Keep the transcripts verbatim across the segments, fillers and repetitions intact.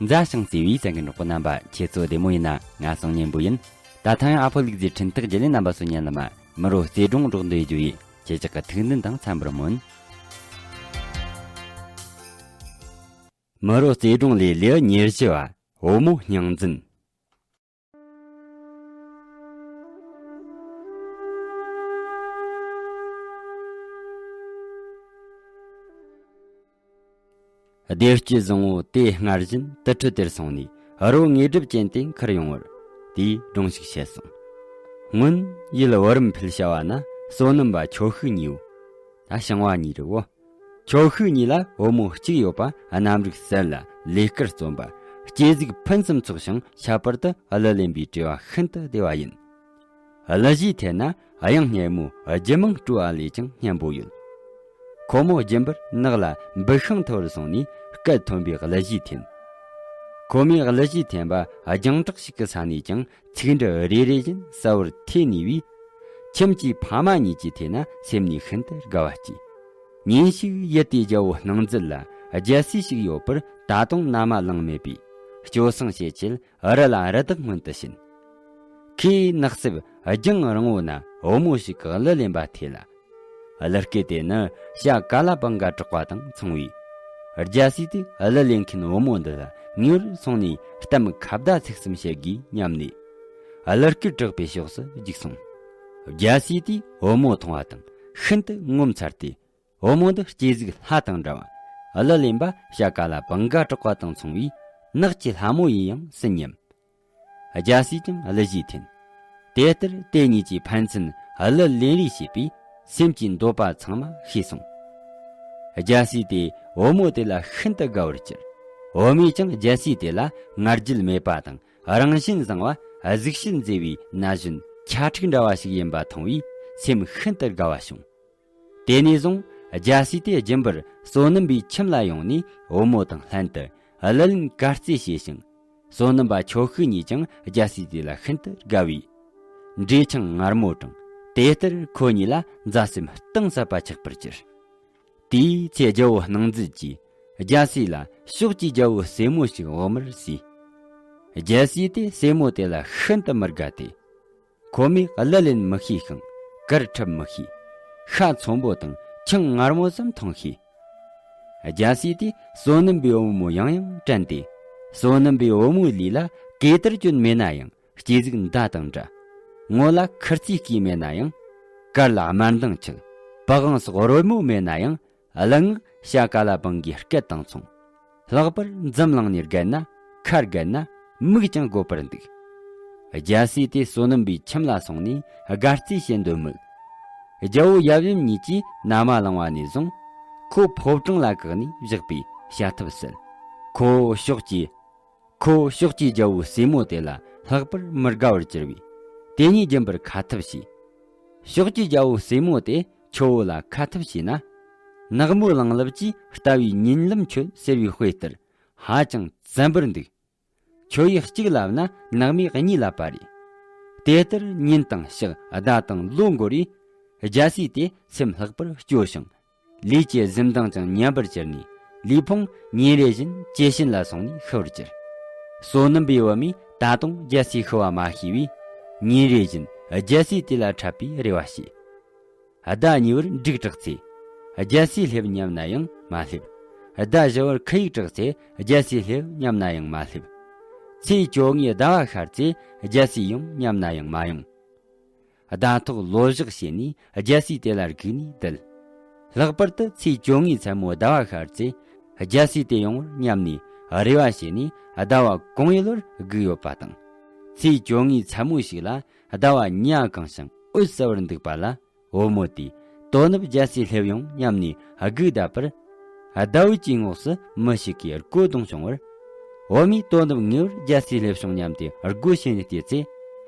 མཛའ་ཞིང་བརྩེ་བའི་གསན་མཁན་གྲོགས་པོ་རྣམ་པ། ཁྱེད་ཚོ་བདེ་མོ་ཡིན་ན། ང་སང་ཉན་པོ་ཡིན། ད་ཐེངས་ཡང་ཨ་ཕོ་ལུག་རྫིའི་འཕྲིན་ཐག་བརྒྱུད་ལས་རྣམ་པ་ཚོ་ཉན་ལ་མ། མི་རོ་རྩེ་སྒྲུང་སྒྲོག་འདོད་རྒྱུ་ཡི། ཁྱེད་ཅག་གི་ཐུགས་འདུན་དང་འཚམ་པར་སྨོན། མི་རོ་རྩེ་སྒྲུང་ལས། ལེའུ་ཉེར་བཞི་བ། བུ་མོ་སྙིང་འཛིན། བདེ་སྐྱིད་བཟང་བོ་དེ་སྔར་བཞིན་དུར་ཁྲོད་དེར་སོང་ནས། རོ་དངོས་གྲུབ་ཅན་དེ་འཁུར་ཡོང་བར། དེས་སྒྲུང་ཞིག་བཤད་སོང་། སྔོན་ཡུལ་བུ་རམ་ཕུལ་བྱ་བ་ན། བསོད་ནམས་པ་ཁྱོ་ཤུག་གཉིས་བོ། ད་ཞང་བ་གཉིས་རེད་བོ། ཁྱོ་ཤུག་གཉིས་ལ་བུ་མོ་གཅིག་ཡོད་པ། རྣམ་རིག་གསལ་ལ་ལས་སྐལ་རྩོམ་པ། སྐྱེས་གཟུགས་ཕུན་སུམ་ཚོགས་ཤིང་། ཁྱད་པར་དུ་གླུ་ལེན་པའི་བྲེལ་བ་ཤིན་ཏུ་བདེ་བ་ཡིན། གླུ་གཞས་འཐེན་ན་དབྱངས་སྙན་མོ་རྒྱུད་མང་སྤྲོ་བ་ལས་ཀྱང་སྙན་པོ་ཡོད། ཁོ་མོ་རྒྱུན་པར་ནགས་ལ་འབུ་ཤིང་འཐུ་བར་སོང་ནས། སྐད་མཐོན་པོས་གླུ་གཞས་འཐེན། ཁོ་མོས་གླུ་གཞས་འཐེན་པ་རྒྱང་གྲགས་ཤིག་གི་ས་ནས་ཀྱང་ཚིག་འབྲུ་རེ་རེ་བཞིན་གསལ་བོར་ཐོས་ནུས་པས། ཁྱིམ་གྱི་ཕ་མ་གཉིས་ཀྱིས་ཐོས་ན་སེམས་ནས་ཤིན་ཏུ་དགའ་བ་སྐྱེས། ཉིན་ཞིག་ཡུལ་དེའི་རྒྱལ་པོ་སྣང་མཛད་ལ་རྒྱལ་སྲས་ཤིག་ཡོད་པར། ད་དུང་མནའ་མ་ལངས་མེད་པས། སྤྱོད་བཟང་བྱེད་ཆེད་རི་ལ་རི་དྭགས་རྔོན་དུ་ཕྱིན། ཁོས་ནགས་གསེབ་རྒྱང་རིང་བོ་ན་བུ་མོ་ཞིག་གིས་གླུ་ལེན་པ་ཐོས་ལ། གླུ་སྐད་དེ་ནི་བྱ་ཀ་ལ་པིང་ག་གྲགས་པ་དང་མཚུངས་པས། རྒྱལ་སྲས་དེས་གླུ་ལེན་མཁན་བུ་མོ་འདི་ལ་ངེས་པར་སོང་ནས་གཏམ་ཁ་བརྡ་ཚིག་གསུམ་བཤད་དགོས་སྙམ་ནས། གླུ་སྐད་གྲགས་པའི་ཕྱོགས་སུ་རྒྱུགས་སོང་། རྒྱལ་སྲས་དེས་བུ་མོ་མཐོང་བ་དང་ཤིན་ཏུ་ངོ་མཚར་ཏེ། བུ་མོ་འདི་སྐྱེས་གཟུགས་ལྷ་དང་འདྲ་བ། གླུ་ལེན་པ་བྱ་ཀ་ལ་པིང་ག་གྲགས་པ་དང་མཚུངས་པས། ནགས་ཀྱི་ལྷ་མོ་ཡིན་ཡང་སྲིད་སྙམ། རྒྱལ་སྲས་ཀྱང་གླུ་གཞས་འཐེན། དེ་ལྟར་དེ་གཉིས་ཀྱིས་ཕན་ཚུན་གླུ་ལེན་རེས་བྱས་པས། སེམས་ཀྱི་འདོད་པ་ཚང་མ་ཤེས་སོང་། རྒྱལ་སྲས་དེས་བུ་མོ་དེ་ལ་ཤིན་ཏུ་དགའ་བར་གྱུར། བུ་མོས་ཀྱང་རྒྱལ་སྲས་དེ་ལ་ང་རྒྱལ་མེད་པ་དང་། རང་བཞིན་བཟང་བ། གཟུགས་བྱད་མཛེས་པའི་ན་གཞོན་ཁྱ་ཕྲུག་འདྲ་བ་ཞིག་ཡིན་པ་མཐོང་བས། སེམས་ཤིན་ཏུ་དགའ་བ་བྱུང་། དེ་ནས་བཟུང་རྒྱལ་སྲས་དེ་རྒྱུན་པར་བསོད་ནམས་པའི་ཁྱིམ་ལ་ཡོང་ནས། བུ་མོ་དང་ལྷན་དུ་གླུ་ལེན་གར་རྩེད་བྱས་ཤིང་། བསོད་ནམས་པ་ཁྱོ་ཤུག་གཉིས་ཀྱང་རྒྱལ་སྲས་དེ་ལ་ཤིན་ཏུ་དགའ་བས། འབྲས་ཆང་མངར་མོ་དྲངས། དེ་ལྟར་ཁོ་གཉིས་ལ་མཛའ་སེམས་གཏིང་ཟབ་པ་ཆགས་པར་གྱུར། དེའི་ཚེ་རྒྱལ་པོ་སྣང་མཛད་ཀྱིས་རྒྱལ་སྲས་ལ་ཕྱོགས་ཀྱི་རྒྱལ་པོ་སྲས་མོ་ཞིག་བོ་མར་གསོས། རྒྱལ་སྲས་དེ་སྲས་མོ་དེ་ལ་ཤིན་ཏུ་མི་དགའ་སྟེ། ཁོ་མོས་གླུ་ལེན་མི་ཤེས་ཤིང་གར་འཁྲབ་མི་ཤེས། ཤ་ཚོན་པོ་དང་ཆང་མངར་མོ་ཙམ་འཐུང་ཤེས། རྒྱལ་སྲས་དེས་བསོད་ནམས་པའི་བུ་མོ་ཡང་ཡང་དྲན་ཏེ། བསོད་ནམས་པའི་བུ་མོའི་ལུས་ལ་གོས་དར་གྱོན་མེད་ན་ཡང་། སྐྱེས་གཟུགས་མདའ་དང་འདྲ། ངོ་ལ་ཁུར་རྩིས་སྐྱེས་མེད་ན་ཡང་། དཀར་ལ་དམར་མདངས་ཆགས། པགས་དབང་སོགས་རོལ་མོ་མེད་ན་ཡང་། གླུ་ངག་བྱ་ཀ་ལ་པིང་གའི་སྐད་དང་མཚུངས། ལྷག་པར་འཛུམ་བླངས་ནས་བརྒལ་ན། ཁ་བརྒལ་ན་མིག་ཀྱང་དགོད་པར་འདུག། རྒྱལ་སྲས་དེ་བསོད་ནམས་པའི་ཁྱིམ་ལ་སོང་ནས་དགའ་རྩིས་བྱེད་འདོད་མོད། རྒྱལ་པོ་ཡབ་ཡུམ་གཉིས་ཀྱིས་མནའ་མ་བླངས་པ་ནས་བཟུང་། ཁོ་ཕོ་བྲང་ལ་བཀག་ནས་བཞག་པས་བྱ་ཐབས་ཟད། ཁོ་ཕྱོགས་ཀྱི། ཁོ་ཕྱོགས་ཀྱི་རྒྱལ་པོའི་སྲས་མོ་དེ་ལ་ལྷག་པར་མི་དགའ་བར་གྱུར་པས། དེ་གཉིས་རྒྱུན་པར་ཁ་འཐབ་བྱས། ཕྱོགས་ཀྱི་རྒྱལ་པོའི་སྲས་མོ་དེ་ཁྱོ་བོ་ལ་ཁ་འཐབ་བྱས་ན། ནག་མོའི་ལང་ལབ་ཀྱིས་ལྟ་བའི་ཉིན་ལམ་ཁྱོད་ཟེར་བའི་དཔེ་ལྟར་ཧ་ཅང་བཙན་པོར་འདུག། ཁྱོ་ཡིས་གཅིག་ལབ་ན་ནག་མོས་གཉིས་ལབ་པ་རེད། དེ་ལྟར་ཉིན་དང་ཞག་ཟླ་དང་ལོ་འགོར་རེ། རྒྱལ་སྲས་དེ་སེམས་ལྷག་པར་སྐྱོ་ཞིང་། ལུས་ཀྱི་གཟི་མདངས་ཀྱང་ཉམས་པར་གྱུར་ནས། ལུས་ཕུང་ཉིན་རེ་བཞིན་ཇེ་ཞན་ལ་སོང་ནས་ཤི་བར་གྱུར། བསོད་ནམས་པའི་བུ་མོས་ད་དུང་རྒྱལ་སྲས་ཤི་བ་མ་ཤེས་པས། ཉིན་རེ་བཞིན་རྒྱལ་སྲས་དེ་ལ་འཁྲབ་པའི་རེ་བ་བྱས། ཟླ་གཉིས་པར་འབྲུག་གྲགས་ཚེ། རྒྱལ་སྲས་སླེབས་སྙམ་ན་ཡང་མ་སླེབས། ཟླ་བཞི་པར་ཁི་ཡིག་གྲགས་ཚེ། རྒྱལ་སྲས་སླེབས་སྙམ་ན་ཡང་མ་སླེབས། ཚེས་བཅོ་ལྔའི་ཟླ་བ་ཤར་ཚེ། རྒྱལ་སྲས་ཡོང་སྙམ་ན་ཡང་མ་ཡོང་། ཟླ་ཐོག་ལོ་བཞག་བྱས་ནས་རྒྱལ་སྲས་དེ་ལ་སྒུག་ནས་བསྡད། ལྷག་པར་དུ་ཚེས་བཅོ་ལྔའི་མཚན་མོ་ཟླ་བ་ཤར་ཚེ། རྒྱལ་སྲས་དེ་ཡོང་བར་སྙམ་ནས་རེ་བ་བྱས་ནས་ཟླ་བ་གང་ཡོད་བར་སྒུག་ཡོད་པ་དང་། ཚེས་བཅོ་ལྔའི་མཚན་མོ་ཞིག་ལ་ཟླ་བ་ཉ་གང་ཞིང་འོད་གསལ་བར་འདུག་པ་ལ། བུ་མོ་དེས་དོ་ནུབ་རྒྱལ་སྲས་སླེབས་ཡོང་སྙམ་ནས་སྒུག་བསྡད་པར། ཟླ་འོད་ཀྱི་ངོགས་སུ་མི་ཞིག་གིས་སྒོ་རྡུང་བྱུང་བར། བུ་མོས་དོ་ནུབ་ངེས་པར་རྒྱལ་སྲས་སླེབས་བྱུང་སྙམ་སྟེ་སྒོ་ཕྱེ་ནས་བལྟས་ཚེ།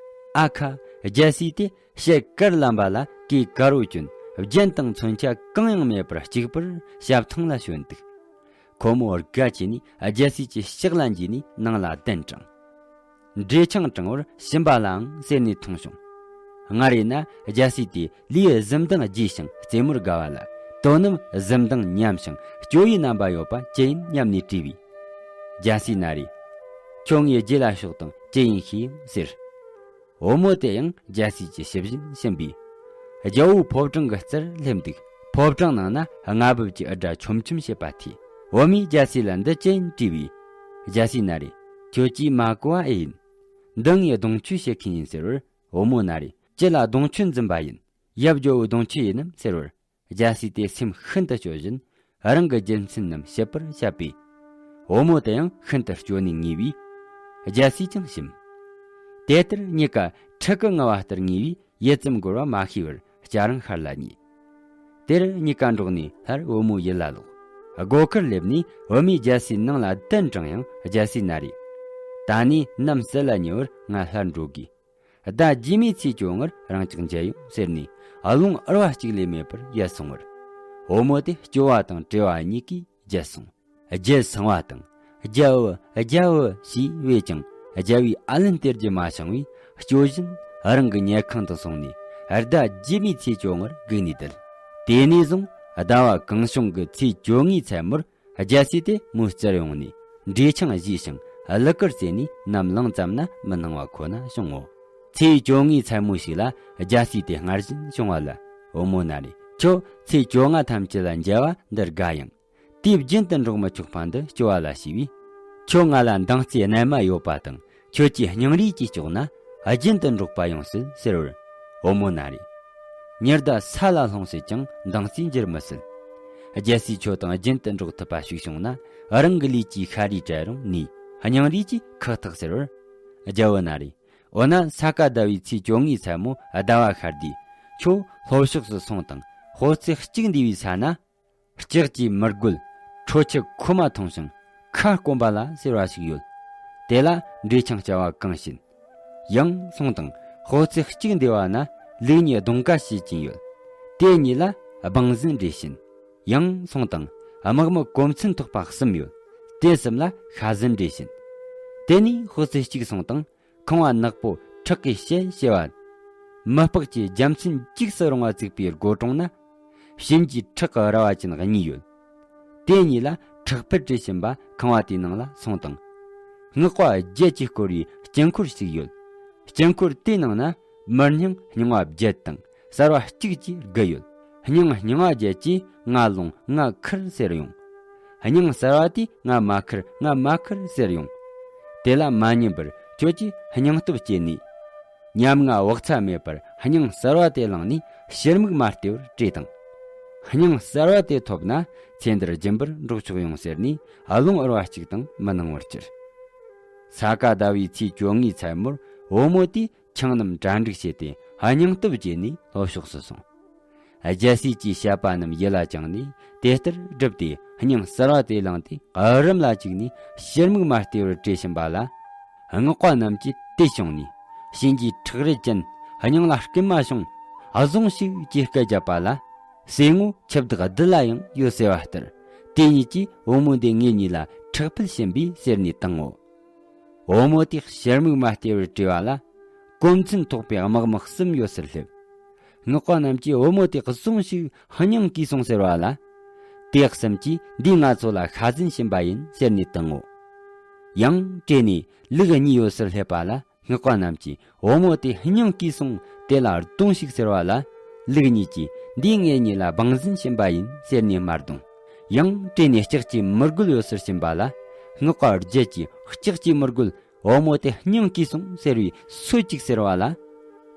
ཨ་ཁ། རྒྱལ་སྲས་དེ་ཞལ་དཀར་ལམ་པ་ལ་གོས་དཀར་པོ་གྱོན། རྒྱན་དང་མཚོན་ཆ་གང་ཡང་མེད་པར་གཅིག་པུར་ཞབས་ཐང་ལ་བྱོན་འདུག། ཁོ་མོ་དགའ་བྱས་ནས་རྒྱལ་སྲས་ཀྱི་ཕྱག་ལ་འཇུས་ནས་ནང་ལ་གདན་དྲངས། འབྲས་ཆང་དྲང་བར་ཞིམ་པ་ལའང་ཟེར་ནས་འཐུང་བྱུང་། སྔར་ཡིན་ན་རྒྱལ་སྲས་དེས་ལུས་གཟི་མདངས་རྒྱས་ཤིང་རྩེ་མོར་དགའ་བ་ལ། དོ་ནུབ་གཟི་མདངས་ཉམས་ཤིང་སྐྱོ་བའི་རྣམ་པ་ཡོད་པ་ཅི་ཡིན་སྙམ་ནས་དྲིས་པས། རྒྱལ་སྲས་ན་རེ་ ཁྱོད་ངའི་རྗེས་ལ་ཤོག་དང་ཅི་ཡིན་ཤེས་ཡང་ཟེར། བུ་མོ་དེ་ཡང་རྒྱལ་སྲས་ཀྱི་ཞབས་ཞུ་ཕྱིན་པས། རྒྱལ་པོའི་ཕོ་བྲང་གི་རྩར་སླེབས་འདུག། ཕོ་བྲང་ནང་ན་རྔ་བབས་ཀྱི་འུར་སྒྲ་ཆོམ་ཆོམ་བྱེད་པ་ཐོས། བུ་མོས་རྒྱལ་སྲས་ལ་འདི་ཅི་ཡིན་དྲིས་པས། རྒྱལ་སྲས་ན་རེ། ཁྱོད་ཀྱིས་མ་གོ་བ་ཨེ་ཡིན། འདི་ངའི་གདོང་མཆོད་བྱེད་མཁན་ཡིན་ཟེར་བར། བུ་མོ་ན་རེ། ཅི་ལ་གདོང་མཆོད་འཛིན་པ་ཡིན། ཡབ་ཇོ་བོའི་གདོང་མཆོད་ཡིན་ནམ་ཟེར་བར། རྒྱལ་སྲས་དེ་སེམས་ཤིན་ཏུ་སྐྱོ་བཞིན་རང་གི་རྒྱུ་མཚན་རྣམས་བཤད་པར་བྱ་བས། བུ་མོ་དེ་ཡང་ཤིན་ཏུ་སྐྱོ་ནས་ངུས་པས། རྒྱལ་སྲས་ཀྱང་ཞུམ། དེ་ལྟར་གཉིས་ཀ་ཕྲུ་གུ་ངུ་བ་ལྟར་ངུས་པས། ཡུད་ཙམ་འགོར་བ་མ་ཤེས་པར་སྐྱ་རེངས་ཤར་ལ་ཉེ། དེར་གཉིས་ཀ་འགྲོགས་ནས་སླར་བུ་མོའི་ཡུལ་ལ་ལོག། སྒོ་ཁར་སླེབས་ནས་བུ་མོས་རྒྱལ་སྲས་ནང་ལ་གདན་དྲངས་ཡང་རྒྱལ་སྲས་ན་རེ། ད་ནས་ནམ་གསལ་ལ་ཉེ་བར་ང་སླར་འགྲོ་དགོས། ཟླ་རྗེས་མའི་ཚེས་བཅོ་ལྔར་རང་ཅག་མཇལ་ཡོང་ཟེར་ནས་རླུང་ཨུར་བ་གཅིག་ལས་མེད་པར་ཡལ་སོང་བར། བུ་མོ་དེ་སྐྱོ་བ་དང་བྲེལ་བ་གཉིས་ཀས་བརྗེད་སོང་། རྒྱལ་སྲས་བ་དང་། རྒྱལ་བུ། རྒྱལ་བུ་ཞེས་བས་ཀྱང་རྒྱལ་བོའི་ཨ་ལན་སྟེར་རྒྱུ་མ་བྱུང་བས་སྐྱོ་བཞིན་རང་གི་ཉལ་ཁང་དུ་སོང་ནས་ཟླ་རྗེས་མའི་ཚེས་བཅོ་ལྔར་སྒུག་ནས་བསྡད། དེ་ནས་བཟུང་ཟླ་བ་གང་བྱུང་གི་ཚེས་བཅོ་ལྔའི་མཚན་མོར་རྒྱལ་སྲས་དེ་མོའི་རྩར་ཡོང་ནས་འབྲས་ཆང་བཞེས་ཤིང་གླུ་གར་རྩེས་ནས་ནམ་ལངས་ཙམ་ན་མི་སྣང་བ་ཁོ་ན་བྱུང་ངོ་། ཚེས་བཅོ་ལྔའི་མཚན་མོ་ཞིག་ལ་རྒྱལ་སྲས་དེ་སྔར་བཞིན་བྱུང་བ་ལ། བུ་མོ་ན་རེ། ཁྱོད་ཚེས་བཅོ་ལྔ་ཐམས་ཅད་ལ་མཇལ་བ་འདི་དགའ་ཡང་། དུས་རྒྱུན་དུ་འགྲོགས་མི་ཆོག་པ་འདི་སྐྱོ་བ་ལ་ཞེས་པས། ཁྱོད་ང་ལ་འདང་རྩེ་རྣལ་མ་ཡོད་པ་དང་ཁྱོད་ཀྱི་སྙིང་རུས་ཀྱིས་ལྕོགས་ན་རྒྱུན་དུ་འགྲོགས་པ་ཡོང་སྲིད་ཟེར་བར། བུ་མོ་ན་རེ། ཉི་ཟླ་ས་ལ་ལྷུང་སྲིད་ཀྱང་འདང་རྩེ་འགྱུར་མི་སྲིད། རྒྱལ་སྲས་ཁྱོད་དང་རྒྱུན་དུ་འགྲོགས་ཐུབ་པ་ཞིག་བྱུང་ན་རང་གི་ལུས་ཀྱི་ཤ་རུས་བྲལ་རུང་ནུས། སྙིང་རུས་ཀྱིས་ཁག་ཐེག་ཟེར་བར། རྒྱལ་བུ་ན་རེ། འོ་ན་ས་ག་ཟླ་བའི་ཚེས་བཅོ་ལྔའི་མཚན་མོ་ཟླ་བ་ཤར་དུས་ཁྱོད་ལྷོ་ཕྱོགས་སུ་སོང་དང་ཕོ་ཚོད་གཅིག་འདས་པའི་ས་ན། ལྕགས་ཀྱི་མི་རྒོད་ཁྲོ་ཆུ་ཁོལ་མ་འཐུང་ཞིང་ཁ་སྐོམ་པ་ལ་ཟེར་བ་ཞིག་ཡོད། དེ་ལ་འབྲས་ཆང་སྐྱ་བ་གང་བྱིན། ཡང་སོང་དང་ཕོ་ཚོད་གཅིག་འདས་པ་ན་ལུག་གཉིས་གདོང་དཀར་བྱེད་ཀྱིན་ཡོད། དེ་གཉིས་ལ་བང་ཟན་འབྲས་བྱིན། ཡང་སོང་དང་དམག་མི་གོ་མཚོན་ཐོགས་པ་གསུམ་ཡོད། དེ་གསུམ་ལ་ཤ་ཟན་འབྲས་བྱིན། དེ་ནས་ཕོ་ཚོད་གཅིག་སོང་དང་། ཁང་བ་ནག་པོ་ཁྲག་གིས་བྱེ་བྱེ་བ། མི་ལྤགས་ཀྱི་རྒྱ་མཚན་འཇིགས་སུ་རུང་བ་བརྩིགས་པའི་སྒོ་དྲུང་ན། བྱིན་གྱིས་ཁྲག་གི་ར་བ་ཅན་གཉིས་ཡོད། དེ་གཉིས་ལ་ཁྲག་ཕུད་སྤྲད་བཞིན་པ་ཁང་བ་དེའི་ནང་ལ་སོང་དང་། སྔགས་པ་བརྒྱད་ཀྱིས་བསྐོར་བའི་དཀྱིལ་འཁོར་ཞིག་ཡོད། དཀྱིལ་འཁོར་དེའི་ནང་ན་མི་སྙིང་རྙིང་བ་བརྒྱད་དང་གསར་བ་གཅིག་བཅས་དགུ་ཡོད། སྙིང་རྙིང་བ་བརྒྱད་ཀྱིས་ང་ལོང་ང་ཁུར་ཟེར་ཡོང་། སྙིང་གསར་བ་དེས་ང་མ་ཁུར་ང་མ་ཁུར་ཟེར་ཡོང་། དེ་ལ་མ་ཉན་པར་ཁྱོད་ཀྱིས་སྙིང་སྟོབས་བསྐྱེད་ནས། ཉམ་ང་བག་ཚ་མེད་པར་སྙིང་གསར་བ་དེ་བླངས་ནས་ཕྱིར་མིག་མ་བལྟས་པར་བྲོས་དང་། སྙིང་གསར་བ་དེ་ཐོབ་ན་ཚེ་འདིར་རྒྱུན་པར་འགྲོགས་ཆོག་ཡོང་ཟེར་ནས་རླུང་ཨུར་བ་གཅིག་དང་མི་སྣང་བར་གྱུར། ས་ག་ཟླ་བའི་ཚེས་བཅོ་ལྔའི་མཚན་མོར་བུ་མོ་དེས་ཆང་རྣམས་གྲ་འགྲིག་བྱས་ཏེ་སྙིང་སྟོབས་བསྐྱེད་ནས་ལྷོ་ཕྱོགས་སུ་སོང་། རྒྱལ་སྲས་ཀྱི་བཤད་པ་རྣམས་ཡིད་ལ་བཅངས་ནས་དེ་ལྟར་བསྒྲུབས་ཏེ་སྙིང་གསར་བ་དེ་བླངས་ཏེ་རུམ་ལ་བཅུག་ནས་ཕྱིར་མིག་མ་བལྟས་པར་བྲོས་ཕྱིན་པ་ལ། སྔགས་པ་རྣམས་ཀྱིས་དེ་བྱུང་ནས་བྱིན་གྱིས་ཁྲག་རེག་ཅན་སྙིང་ལ་སྐུལ་མ་བྱུང་བཟུང་ཞིག་ཅེས་སྐད་བརྒྱབ་པ་ལ། ཟས་ངོ་ཆུ་བདག་བདུད་ལ་ཡང་ཡོད་ཟེར་བ་ལྟར་དེ་གཉིས་ཀྱིས་བུ་མོ་འདི་ངེད་གཉིས་ལ་ཁྲག་ཕུད་བྱིན་པས་ཟེར་ནས་བཏང་ངོ་། བུ་མོ་དེ་ཕྱིར་མིག་མ་བལྟས་པར་བྲོས་པ་ལ། གོ་མཚོན་ཐོགས་པའི་དམག་མི་གསུམ་ཡོད་སར་སླེབས། སྔགས་པ་རྣམས་ཀྱིས་བུ་མོ་དེ་བཟུང་ཞིག་སྙིང་གིས་སོང་ཟེར་བ་ལ། དེ་གསུམ་གྱིས་འདིས་ང་ཚོ་ལ་ཤ་ཟན་བྱིན་པ་ཡིན་ཟེར་ནས་བཏང་ངོ་། ཡང་བྲོས་ནས་ལུག་གཉིས་ཡོད་སར་སླེབས་པ་ལ་སྔགས་པ་རྣམས་ཀྱིས་བུ་མོ་དེ་སྙིང་གིས་སོང་དེ་ལ་རྡུང་ཞིག་ཟེར་བ་ལ། ལུག་གཉིས་ཀྱིས་འདིས་ངེད་གཉིས་ལ་བང་ཟན་བྱིན་པ་ཡིན་ཟེར་ནས་མ་རྡུང་། ཡང་བྲོས་ནས་ལྕགས་ཀྱི་མི་རྒོད་ཡོད་སར་ཕྱིན་པ་ལ། སྔགས་པ་བརྒྱད་ཀྱིས་ལྕགས་ཀྱི་མི་རྒོད་བུ་མོ་དེ་སྙིང་གིས་སོང་ཟེར་བའི་སོ་གཅིག་ཟེར་བ་ལ།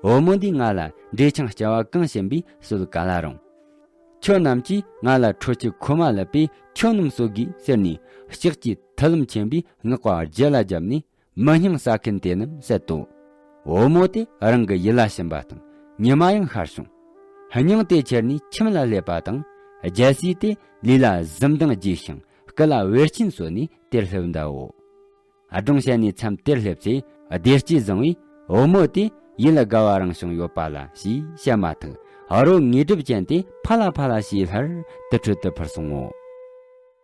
བུ་མོ་འདིས་ང་ལ་འབྲས་ཆང་སྐྱ་བ་གང་བྱིན་པའི་སྲོལ་ག་ལ་རུང་། ཁྱོད་རྣམས་ཀྱིས་ང་ལ་ཁྲོ་ཆུ་ཁོལ་མ་ལབ་པས་ཁྱོད་རྣམས་གསོད་དགོས་ཟེར་ནས་ལྕགས་ཀྱི་ཐུ་ལུམ་ཆེན་པོས་སྔགས་པ་བརྒྱད་ལ་བརྒྱབ་ནས། མི་སྙིང་ཟ་མཁན་དེ་རྣམས་བསད་དོ། བུ་མོ་དེ་རང་གི་ཡིད་ལ་བྱིན་པ་དང་ཉི་མ་ཡང་ཤར་བྱུང་། སྙིང་དེ་ཁྱེར་ནས་ཁྱིམ་ལ་སླེབས་པ་དང་རྒྱལ་སྲས་དེ་ལུས་ལ་གཟི་མདངས་རྒྱས་ཤིང་སྐུ་ལ་བེར་ཆེན་གསོལ་ནས་དེར་སླེབས་འདའོ། སྒྲུང་བཤད་ནས་མཚམས་དེར་སླེབས་ཚེ་བདེ་སྐྱིད་བཟང་བས་བུ་མོ་དེ་ཡིད་ལ་དགའ་བ་རང་བྱུང་ཡོད་པ་ལ་ཞེས་བཤད་མ་ཐག་རོ་དངོས་གྲུབ་ཅན་དེ་ཕ་ལ་ཕ་ལ་ཞེས་སླར་དུར་ཁྲོད་དུ་འཕུར་སོང་ངོ་།